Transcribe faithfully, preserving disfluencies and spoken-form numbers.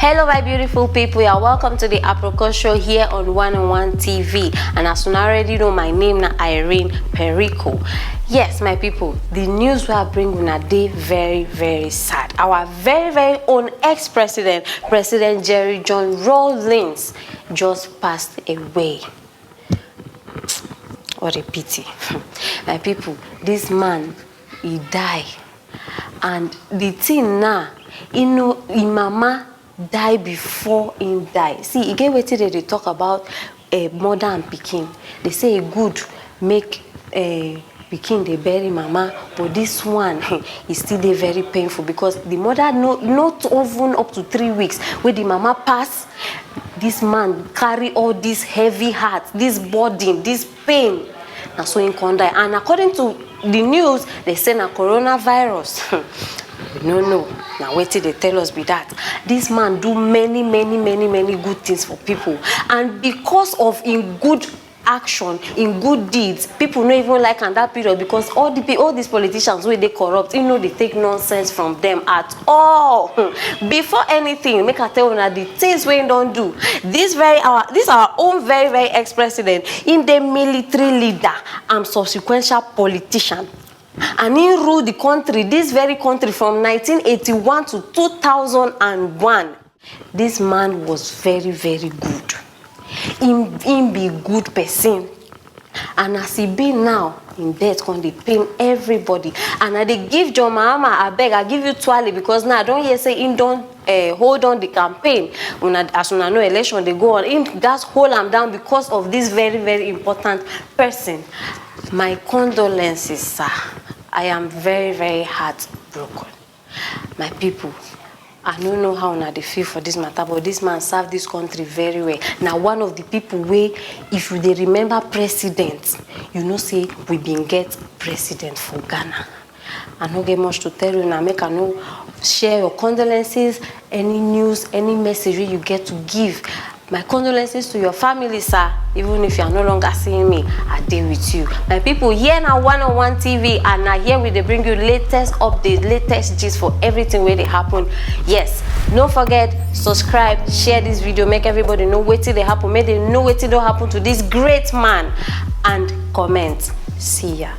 Hello, my beautiful people. You're welcome to the Aproko Show here on One on One T V. And as you already know, my name na Irene Perico. Yes, my people, the news we are bringing una dey very, very sad. Our very, very own ex-president, President Jerry John Rawlings, just passed away. What a pity. My people, this man, he die. And the thing now, you know, him mama die before him die. See, e get wetin dem dey talk about uh, mother and pikin. They say e good make uh, pikin dey bury mama, but this one e still dey very painful because the mother no not even up to three weeks wey the mama pass. This man carry all this heavy heart, this burden, this pain. Na so him come die. And according to the news, they say na coronavirus. No, no, na wetin they tell us be that. This man do many, many, many, many good things for people, and because of him good action, in good deeds, people no even like am that period because all the pe- all these politicians wey dey corrupt, e no dey take nonsense from them at all. Before anything, make I tell una the things wey he don do. This very our this our own very, very ex-president, him dey military leader and subsequential politician, and he rule the country, this very country, from nineteen eighty-one to two thousand and one. This man was very, very good. Him him be good person. And as e be now, him death come dey pain everybody. And I dey give John Mahama, abeg, I give you twale because now I don hear say him don uh, hold on the campaign. Una, as una know, election dey go on. Him gats hold am down because of this very, very important person. My condolences, sir. I am very, very heartbroken. My people, I no know how una dey feel for this matter, but this man serve this country very well. Na one of the people wey, if you dey remember president, you know say we bin get president for Ghana. I no get much to tell you now. Make I no share your condolences, any news, any message wey you get to give. My condolences to your family, sir. Even if you are no longer seeing me, I dey with you. My people, here na One on One T V, and na here we dey bring you latest update, latest gist for everything wey dey happen. Yes, no forget, subscribe, share this video, make everybody know wetin dey happen, make dem know wetin don happen to this great man, and comment. See ya.